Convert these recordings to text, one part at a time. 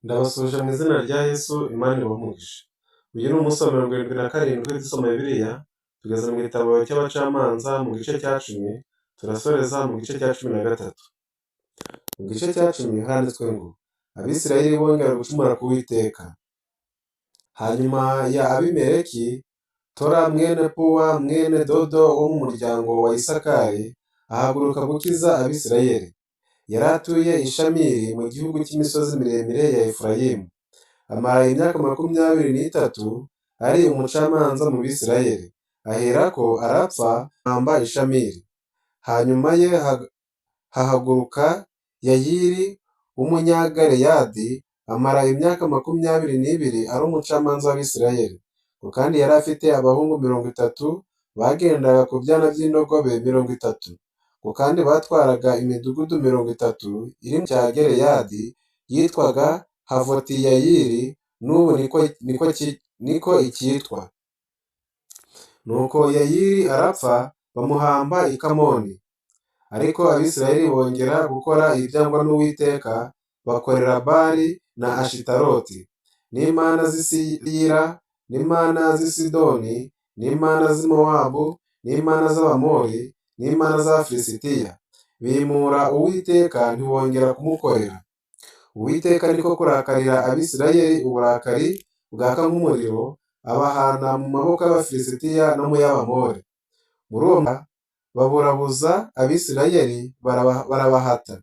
Ndabasuhuje mu izina rya Yesu, Imana ibahe umugisha. Uyu ni umunsi wa 77 dusoma Bibiliya, tugeze mu gitabo cy'Abacamanza mu gice cya 10, turasoreza mu gice cya 13. Mu gice cya 10 handitswe ngo: Abisirayeli bongera gucumura ku Uwiteka. Hanyuma ya Abimeleki, Tola mwene Puwa mwene Dodo wo mu muryango wa Isakari ahaguruka gukiza Abisirayeli. Yari atuye i Shamiri mu gihugu cy'imisozi miremire ya Efurayimu. Amara imyaka 23 ari umucamanza mu Bisirayeli. Aherako arapfa ahamba i Shamiri. Hanyuma ye hahaguruka Yayiri w'Umunyagaleyadi, amara imyaka 22 ari umucamanza w'Abisirayeli. Kandi yari afite abahungu 30 bagendaga ku byana by'indogobe 30. Kandi batwaraga imidugudu 30 iri mu cya Galeyadi yitwaga Havotiyayiri, n'ubu niko icyitwa. Nuko Yayiri arapfa, bamuhamba i Kamoni. Ariko Abisirayeli bongera gukora ibyangwa n'Uwiteka, bakorera Bali na Ashitaroti, n'imana z'i Siyira, n'imana z'i Sidoni, n'imana z'i Mowabu, n'imana z'Abamori, n'imana z'Abafilisitiya. Bimura Uwiteka, ntibongera kumukorera. Uwiteka niko kurakarira Abisirayeli uburakari bwaka nk'umuriro, abahana mu maboko y'Abafilisitiya no mu y'Abamori. Muri uwo mwaka baburabuza Abisirayeli barabahata.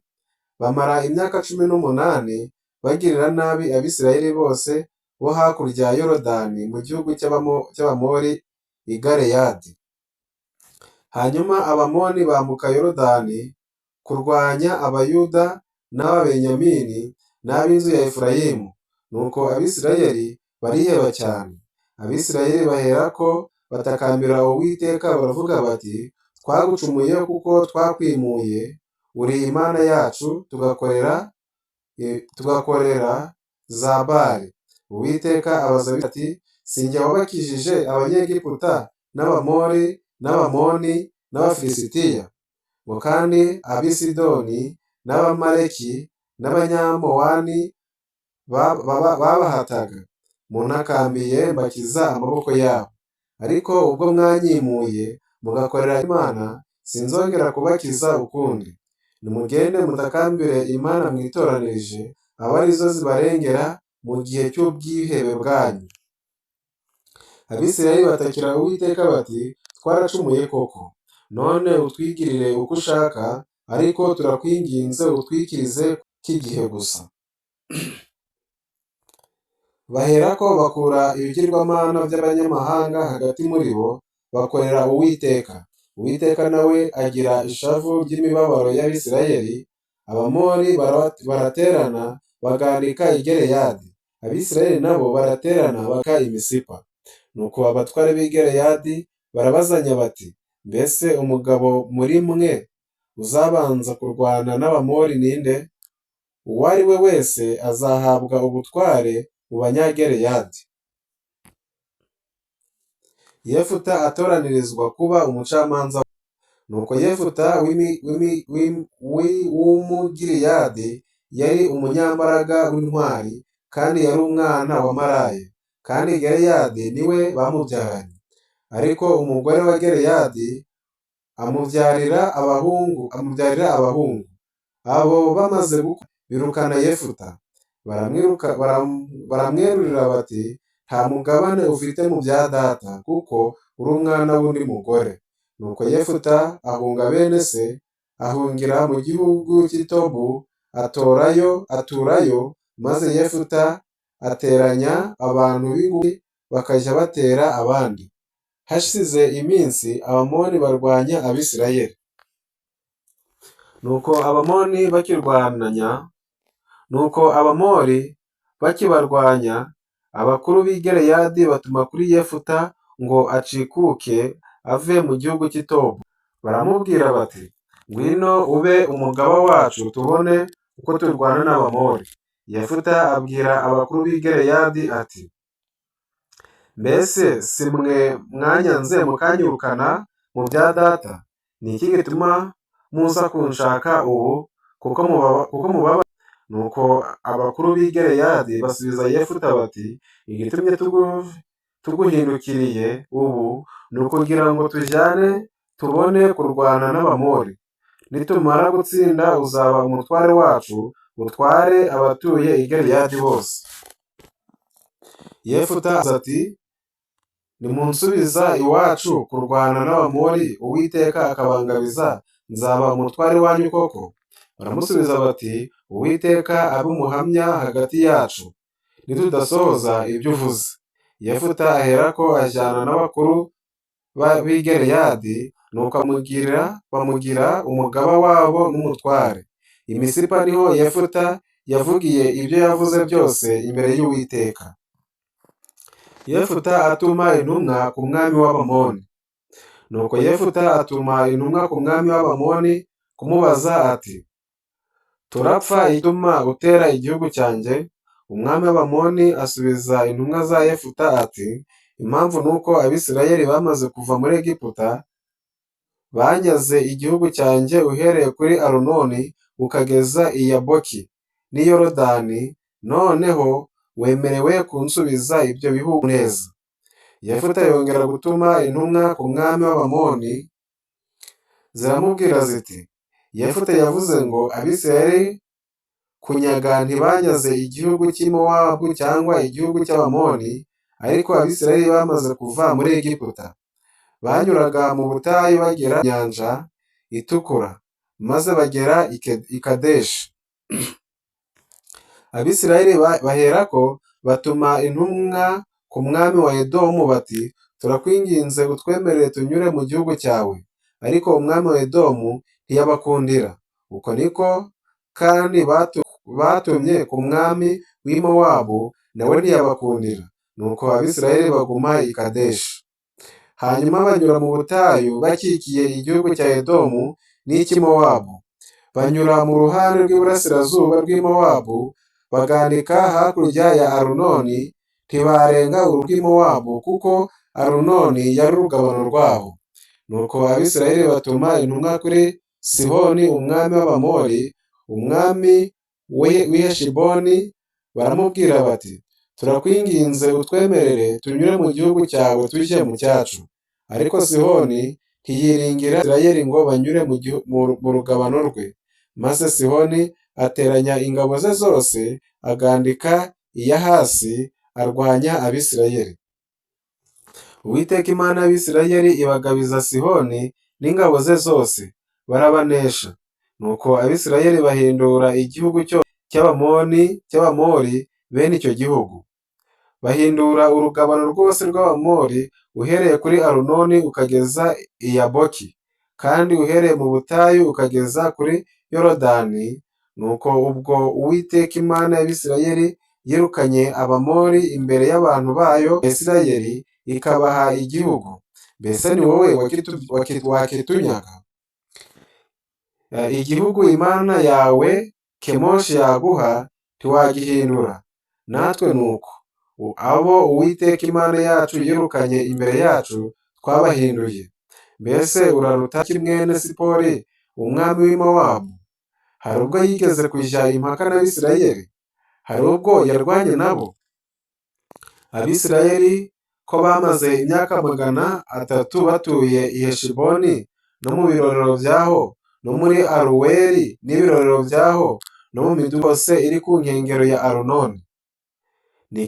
Bamara imyaka 18 bagirira nabi Abisirayeli bose bo hakurya ya Yorodani mu gihugu cy'Abamori i Galeyadi. Hanyuma Abamoni bambuka Yorodani kurwanya Abayuda n'Ababenyamini n'ab'inzu ya Efurayimu. Nuko Abisirayeli bariheba cyane. Abisirayeli baherako batakambira Uwiteka baravuga bati: twagucumuyeho kuko twakwimuye, uri Imana yacu, tugakorera za Bali. Uwiteka abaza ati: si jye wabakijije Abanyegiputa n'Abamori n'Abamoni n'Abafilisitiya? Ngo kandi Abisidoni n'Abamaleki n'Abanyamowani babahataga, muntakambiye mbakiza amaboko yabo. Ariko ubwo mwanyimuye mugakorera Imana, sinzongera kubakiza ukundi. Nimugende mutakambire Imana mwitoranirije, abe arizo zibarengera mu gihe cy'ubwihebe bwanyu. Abisirayeli batakira Uwiteka bati: twaracumuye koko, none utwigirire uko ushaka, ariko turakwinginze utwikirize k'igihe gusa. Baherako bakura ibigirwamana by'abanyamahanga hagati muri bo, bakorera Uwiteka. Uwiteka nawe agira ishavu ry'imibabaro y'Abisirayeli. Abamori baraterana bagandika i Galeyadi. Abisirayeli nabo baraterana baka i Misipa. Nuko abatware b'i Galeyadi barabazanya bati: mbese umugabo muri mwe uzabanza kurwana n'Abamori ninde? Uwo ari we wese azahabwa ubutware mu Banyagaleyadi. Yefuta atoranirizwa kuba umucamanza. Nuko Yefuta w'Umugileyadi yari umunyambaraga w'intwari, kandi yari umwana wa maraya, kandi Galeyadi niwe bamubyaranye. Ariko umugore wa Galeyadi amubyarira abahungu. Abo bamaze gukura birukana Yefuta, baramwerurira bati: nta mugabane ufite mu bya data, kuko uri umwana w'undi mugore. Nuko Yefuta ahunga bene se, ahungira mu gihugu cy'i Tobu, aturayo. Maze Yefuta ateranya abantu b'inguge bakajya batera abandi. Hashize iminsi Abamoni barwanya Abisirayeli. Nuko Abamori bakibarwanya, abakuru b'i Galeyadi batuma kuri Yefuta ngo acikuke ave mu gihugu cy'i Tobu. Baramubwira bati: ngwino ube umugaba wacu tubone uko turwana n'Abamori. Yefuta abwira abakuru b'i Galeyadi ati: mbese si mwe mwanyanze mukanyirukana mu bya data? Ni iki gituma muza kunshaka ubu, kuko mubaba? Nuko abakuru b'i Gileyadi basubiza Yefuta bati: "Igitumye tuguhindukiriye ubu ni ukugira ngo tujyane tubone kurwana n'Abamori. Nitumara gutsinda uzaba umutware wacu, utware abatuye i Gileyadi bose." Yefuta ati: "Nimunsubiza iwacu kurwana n'Abamori, Uwiteka akabangabiza, nzaba umutware wanyu koko?" Baramusubiza bati: "Uwiteka abe umuhamya hagati yacu, nitudasohoza ibyo uvuze." Yefuta aherako ajyana n'abakuru b'i Gileyadi, nuko bamugira umugaba wabo n'umutware. I Misipa niho Yefuta yavugiye ibyo yavuze byose imbere y'Uwiteka. Yefuta atuma intumwa ku mwami w'Abamoni. Nuko Yefuta atuma intumwa ku mwami w'Abamoni kumubaza ati: "Turapfa ituma utera igihugu cyanjye?" Umwami w'Abamoni asubiza intumwa za Yefuta ati: "Impamvu ni uko Abisirayeli bamaze kuva muri Egiputa, banyaze igihugu cyanjye uhereye kuri Arunoni ukageza i Yaboki n'i Yorodani, noneho wemerewe kunsubiza ibyo bihugu neza." Yefuta yongera gutuma intumwa ku mwami w'Abamoni, ziramubwira ziti: "Yefuta yavuze ngo Abisirayeli kunyaga ntibanyaze igihugu cy'i Mowabu cyangwa igihugu cy'Abamoni, ariko Abisirayeli bamaze kuva muri Egiputa, banyuraga mu butayu bagera ku Nyanja Itukura, maze bagera i Kadeshi." Abisirayeli baherako batuma intumwa ku mwami wa Edomu bati: "Turakwinginze utwemerere tunyure mu gihugu cyawe." Ariko umwami wa Edomu ntiyabakundira. Uko niko kandi batumye ku mwami w'i Mowabu, nawe ntiyabakundira. Nuko Abisirayeli baguma i Kadeshi. Hanyuma banyura mu butayu bakikiye igihugu cya Edomu n'icy'i Mowabu. Banyura mu ruhande rw'iburasirazuba rw'i Mowabu, bagandika hakurya ya Arunoni, ntibarenga urw'i Mowabu kuko Arunoni yari urugabano rwabo. Nuko Abisirayeli batuma intumwa kuri Sihoni umwami w'Abamori, umwami w'i Heshiboni, baramubwira bati: "Turakwinginze utwemerere tunyure mu gihugu cyawe tujye mu cyacu." Ariko Sihoni ntiyiringira Abisirayeli ngo banyure mu rugabano rwe. Maze Sihoni ateranya ingabo ze zose, agandika i Yahasi, arwanya Abisirayeli. Uwiteka Imana y'Abisirayeli ibagabiza Sihoni n'ingabo ze zose, barabanesha. Nuko Abisirayeli bahindura igihugu cyose cy'Abamori bene icyo gihugu. Bahindura urugabano rwose rw'Abamori uhereye kuri Arunoni ukageza i Yaboki, kandi uhereye mu butayu ukageza kuri Yorodani. Nuko ubwo Uwiteka Imana y'Abisirayeli yirukanye Abamori imbere y'abantu bayo Isirayeli, ikabaha igihugu, mbese ni wowe wakitunyaga? Igihugu Imana yawe Kemoshi yaguha ntiwagihindura. Natwe nuko abo Uwiteka Imana yacu yirukanye imbere yacu twabahinduye. Mbese uraruta mwene Sipori umwami w'i Mowabu? Hari ubwo yigeze kujya impaka n'Abisirayeli? Hari ubwo yarwanye nabo? Abisirayeli ko bamaze imyaka 300 batuye i Heshiboni no mu birorero byaho, no muri Aruweri n'ibirorero byaho, no mu midugudu yose iri ku nkengero ya Arunoni. Ni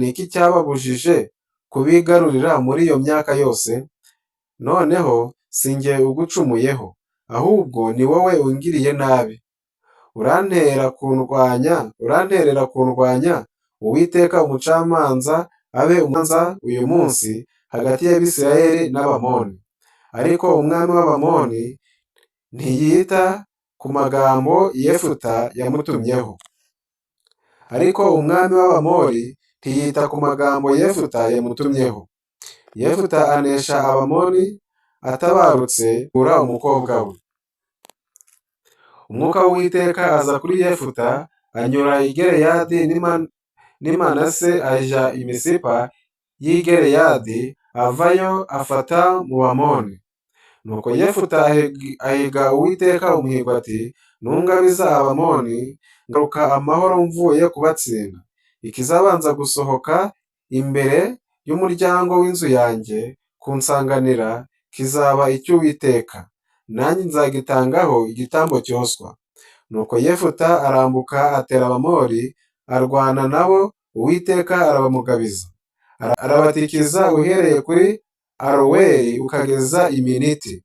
iki cyababujije kubigarurira muri iyo myaka yose? Noneho si jye ugucumuyeho, ahubwo ni wowe ungiriye nabi. Uranterera kundwanya, Uwiteka umucamanza abe umucamanza uyu munsi hagati y'Abisirayeli n'Abamoni. Ariko umwami w'Abamoni ntiyita ku magambo Yefuta yamutumyeho. Ariko umwami w'Abamori ntiyita ku magambo Yefuta yamutumyeho. Yefuta anesha Abamoni atabarutse gura umukobwa we. Umwuka w'Uwiteka aza kuri Yefuta, anyura i Gileyadi n'i Manase ajya i Misipa y'i Gileyadi, avayo afata mu Bamoni. Nuko Yefuta ahiga Uwiteka umuhigo ati: "Nungabiza Abamoni, ngaruka amahoro mvuye kubatsinda. Ikizabanza gusohoka imbere y'umuryango w'inzu yanjye kunsanganira kizaba icy'Uwiteka, nanjye nzagitangaho igitambo cyoswa. Nuko Yefuta arambuka atera Abamori, arwana nabo, Uwiteka arabamugabiza. Arabatikiza uhereye kuri Aroweri ukageza i Miniti.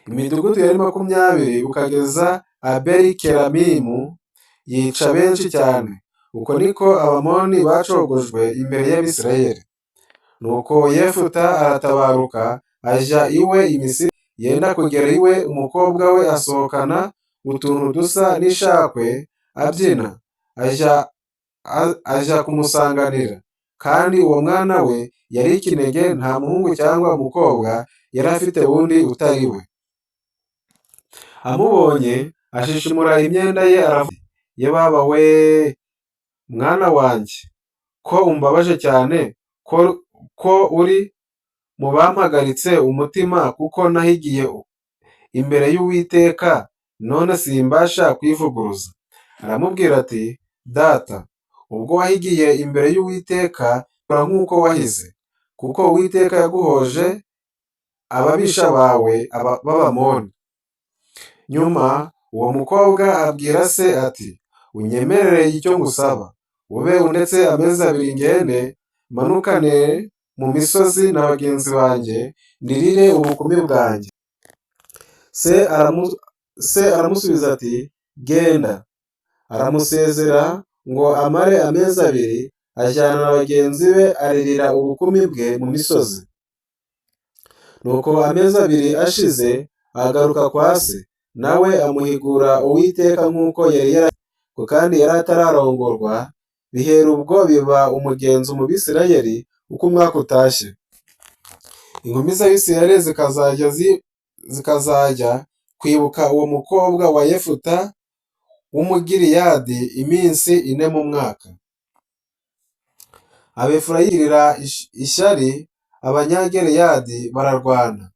Imidugudu yari 20 ukageza Abeli Keramimu, yica benshi cyane. Uko niko Abamoni bacogojwe imbere y'Abisirayeli. Nuko Yefuta aratabaruka ajya iwe i Misipa. Yenda kugera iwe, umukobwa we asohokana utuntu dusa n'ishakwe abyina, ajya kumusanganira. Kandi uwo mwana we yari ikinege, nta muhungu cyangwa umukobwa yari afite wundi utari we. Amubonye ashishimura imyenda ye aravuga, ye baba we, mwana wanjye, ko umbabaje cyane, ko uri mu bampagaritse umutima, kuko nahigiye imbere y'Uwiteka, none simbasha kwivuguruza. Aramubwira ati, data, ubwo wahigiye imbere y'Uwiteka, kora nk'uko wahize, kuko Uwiteka yaguhoje ababisha bawe b'Abamoni. Nyuma uwo mukobwa abwira se ati, unyemerere icyo ngusaba, ube undetse amezi 2 ngende manukane mu misozi na bagenzi banjye, ndirire ubukumi bwanjye. Se aramusubiza ati, genda. Aramusezera ngo amare amezi 2, ajyana na bagenzi be aririra ubukumi bwe mu misozi. Nuko amezi 2 ashize agaruka kwa se, nawe amuhigura Uwiteka nk'uko yari yarahize, kandi yari atararongorwa. Bihera ubwo biba umugenzo mu Bisirayeli uko umwaka utashye. Inkumi z'Abisirayeli zikazajya kwibuka uwo mukobwa wa Yefuta w'Umugiliyadi iminsi 4 mu mwaka. Abefurayimu bagirira ishyari Abanyagaleyadi bararwana.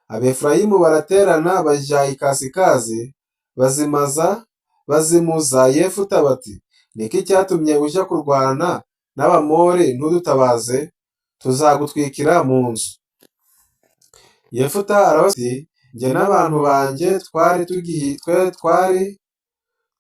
Abefurayimu baraterana bajya ikasikazi, bazimuza Yefuta bati, niki cyatumye ujya kurwana n'Abamori ntudutabaze? Tuzagutwikira mu nzu. Yefuta arabasubiza ati, njye n'abantu banjye twari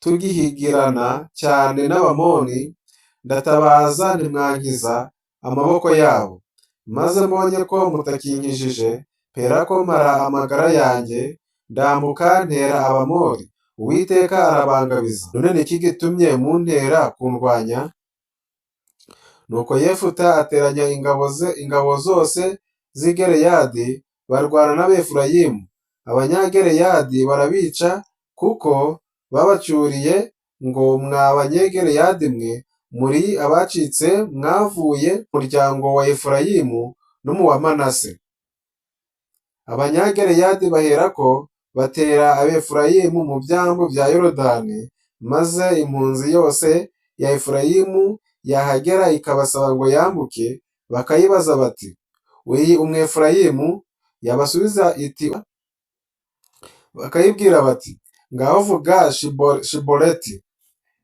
tugihigirana cyane n'Abamoni, ndatabaza ntimwankiza amaboko yabo. Maze mbonye ko mutakinkijije, mperako mpara amagara yanjye, ndambuka ntera Abamori, Uwiteka arabangabiza. None niki gitumye muntera kundwanya? Nuko Yefuta ateranya ingabo zose z'i Galeyadi, barwana n'Abefurayimu. Abanyagaleyadi barabica, kuko babacyuriye ngo, mwa Banyagaleyadi mwe, muri abacitse mwavuye mu muryango wa Efurayimu no mu wa Manase. Abanyagaleyadi baherako batera Abefurayimu mu byambu bya Yorodani, maze impunzi yose ya Efurayimu yahagera ikabasaba ngo yambuke, bakayibaza bati, uri Umwefurayimu? Yabasubiza iti, bakayibwira bati, ngaho vuga Shiboleti.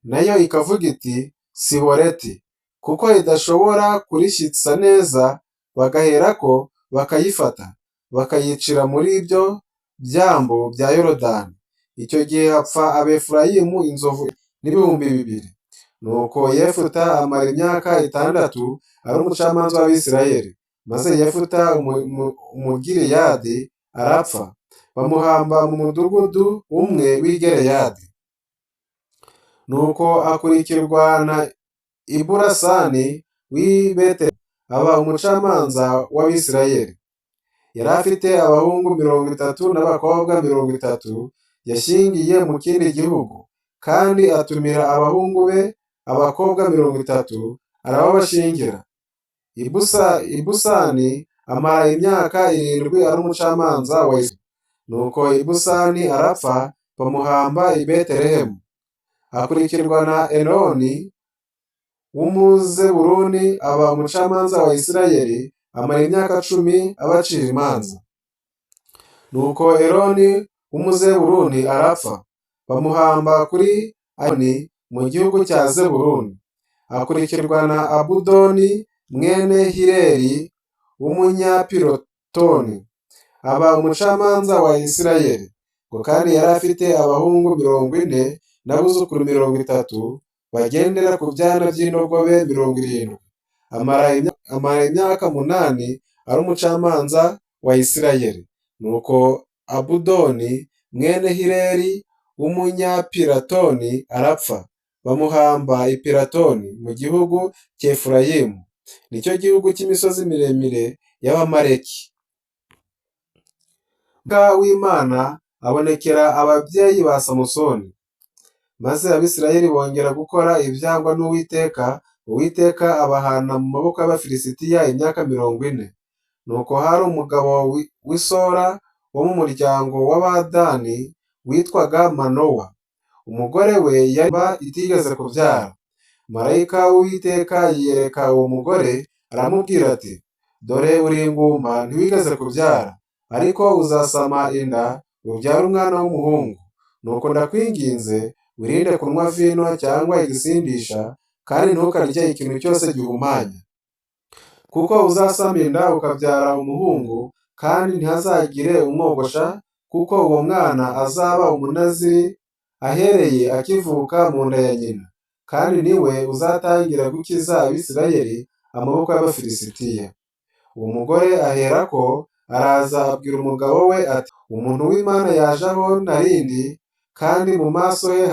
Nayo ikavuga iti, Siboleti, kuko idashobora kurishyitsa neza. Bagaherako bakayifata, bakayicira muri ibyo byambu bya Yorodani. Icyo gihe hapfa Abefurayimu inzovu 2000. Nuko Yefuta amara imyaka 6 ari umucamanza w'Abisirayeli. Maze Yefuta Umugileyadi arapfa, bamuhamba mu mudugudu umwe w'i Gileyadi. Nuko akurikirwa na Iburasani w'i Betelehemu, aba umucamanza w'Abisirayeli. Yari afite abahungu 30 n'abakobwa 30 yashyingiye mu kindi gihugu, kandi atumira abahungu be abakobwa 30 arababashyingira. Ibusani amara imyaka 7 ari umucamanza wa Isirayeli. Nuko Ibusani arapfa, bamuhamba i Betelehemu. Akurikirwa na Eloni w'Umuzeburuni, aba umucamanza wa Isirayeli, amara imyaka 10 abacira imanza. Nuko Eloni w'Umuzeburuni arapfa, bamuhamba kuri Ayaloni mu gihugu cya Zebuluni. Akurikirwa na Abudoni mwene Hileri w'Umunyapirotoni, aba umucamanza wa Isirayeli. Ngo kandi yari afite abahungu 40 n'abuzukuru 30 bagendera ku byana by'indogobe 70. Amara imyaka 8 ari umucamanza wa Isirayeli. Nuko Abudoni mwene Hileri w'Umunyapiratoni arapfa, bamuhamba i Piratoni mu gihugu cy'Efurayimu, nicyo gihugu cy'imisozi miremire y'Abamaleki. Marayika w'Imana abonekera ababyeyi ba Samusoni. Maze Abisirayeli bongera gukora ibyangwa n'Uwiteka, Uwiteka abahana mu maboko y'Abafilisitiya imyaka 40. Nuko hari umugabo w'Isora wo mu muryango w'Abadani witwaga Manowa. Umugore we yari itigeze kubyara. Marayika w'Uwiteka yiyereka uwo mugore aramubwira ati: "Dore uri ingumba ntiwigeze kubyara, ariko uzasama inda ubyare umwana w'umuhungu. Nuko ndakwinginze wirinde kunywa vino cyangwa igisindisha, kandi ntukarye ikintu cyose gihumanya. Kuko uzasama inda ukabyara umuhungu, kandi ntihazagire umwogosha, kuko uwo mwana azaba umunaziri ahereye akivuka mu nda ya nyina, kandi ni we uzatangira gukiza Abisirayeli amaboko y'Abafilisitiya." Uwo mugore aherako araza abwira umugabo we ati: "Umuntu w'Imana yaje aho narindi, kandi mu maso he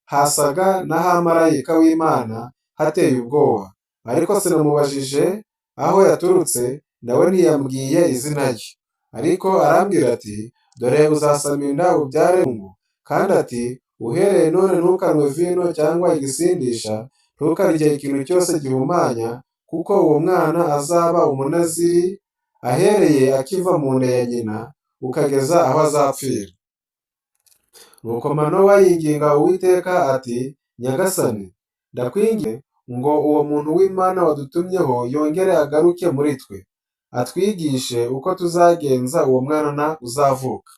hasaga n'ahamarayika w'Imana hateye ubwoba. Ariko sinamubajije aho yaturutse, nawe ntiyambwiye izina rye. Ariko arambwira ati: Dore uzasama inda ubyare umuhungu, kandi ati: Uhereye none ntukanywe vino cyangwa igisindisha, ntukarye ikintu cyose gihumanya, kuko uwo mwana azaba umunaziri ahereye akiva mu nda ya nyina ukageza aho azapfira." Nuko Manowa yinginga Uwiteka ati: "Nyagasani, ndakwinginze ngo uwo muntu w'Imana wadutumyeho yongere agaruke muri twe, atwigishe uko tuzagenza uwo mwana uzavuka."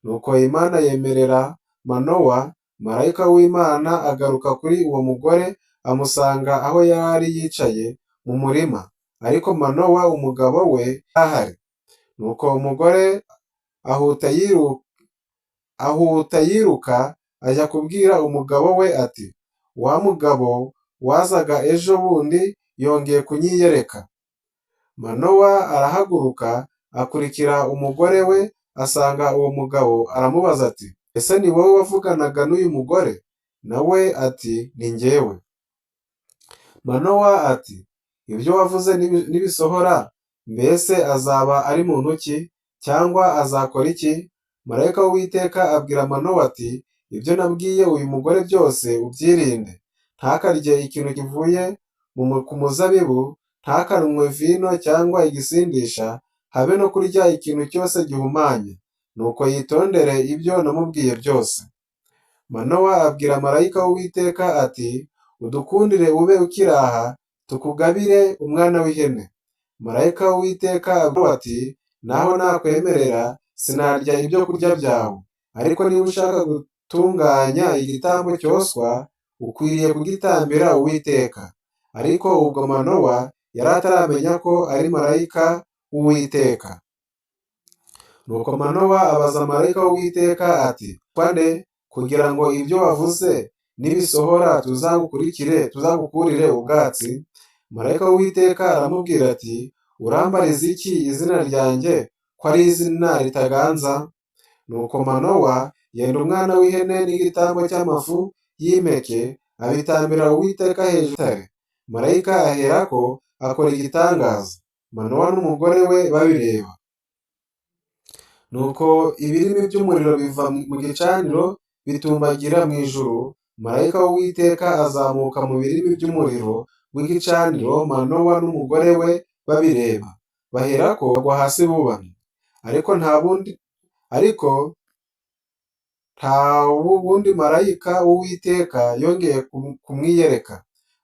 Nuko Imana yemerera Manowa. Marayika w'Imana agaruka kuri uwo mugore amusanga aho yari yicaye mu murima, ariko Manowa umugabo we ahari. Nuko umugore ahuta yiruka ajya kubwira umugabo we ati: "Wa mugabo wazaga ejo bundi yongeye kunyiyereka." Manowa arahaguruka akurikira umugore we, asanga uwo mugabo aramubaza ati: "Ese ni wowe wavuganaga n'uyu mugore?" Nawe ati: "Ni njyewe." Manowa ati: "Ibyo wavuze nibisohora, mbese azaba ari muntu ki, cyangwa azakora iki?" Marayika w'Uwiteka abwira Manowa ati: "Ibyo nabwiye uyu mugore byose ubyirinde. Ntakarye ikintu kivuye ku muzabibu, ntakanywe vino cyangwa igisindisha, habe no kurya ikintu cyose gihumanya. Nuko yitondere ibyo namubwiye byose." Manowa abwira marayika w'Uwiteka ati: "Udukundire ube ukiraha, tukugabire umwana w'ihene." Marayika w'Uwiteka abwira ati: "Naho nakwemerera sinarya ibyo kurya byawe, ariko niba ushaka gutunganya igitambo cyoswa, ukwiriye kugitambira Uwiteka." Ariko ubwo Manowa yari ataramenya ko ari marayika w'Uwiteka. Nuko Manowa abaza marayika w'Uwiteka ati: "Nde kugira ngo ibyo wavuze nibisohora tuzagukurire ubwatsi?" Marayika w'Uwiteka aramubwira ati: "Urambariza iki izina ryanjye ko ari izina ritaganza?" Nuko Manowa yenda umwana w'ihene n'igitambo cy'amafu y'impeke, abitambira Uwiteka hejuru y'urutare. Marayika aherako akora igitangaza, Manowa n'umugore we babireba. Nuko ibirimi by'umuriro biva mu gicaniro bitumbagira mu ijuru. Marayika w'Uwiteka azamuka mu birimi by'umuriro w'igicaniro, Manowa n'umugore we babireba, baherako bagwa hasi bubamye. Ariko nta wundi marayika w'Uwiteka yongeye kumwiyereka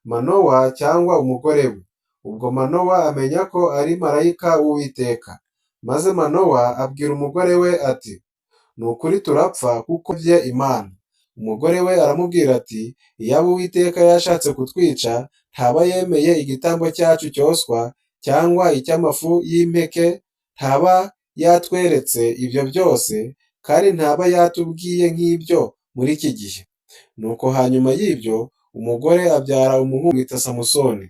Manowa cyangwa umugore we. Ubwo Manowa amenya ko ari marayika w'Uwiteka. Maze Manowa abwira umugore we ati: Ni ukuri turapfa kuko bye Imana. Umugore we aramubwira ati: Iyaba Uwiteka yashatse kutwica, ntaba yemeye igitambo cyacu cyoswa cyangwa icy'amafu y'impeke, ntaba yatweretse ibyo byose, kandi ntaba yatubwiye nk'ibyo muri iki gihe. Nuko hanyuma y'ibyo umugore abyara umuhungu amwita Samusoni.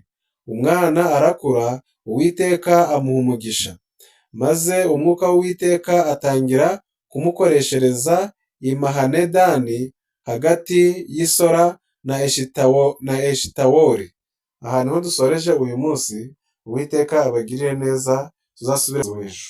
Umwana arakura, Uwiteka amuha umugisha. Maze umwuka w'Uwiteka atangira kumukoreshereza i Mahanedani hagati y'Isora na Eshitawoli. Aha niho dusoreje uyu munsi, Uwiteka abagirire neza, tuzasubire ejo.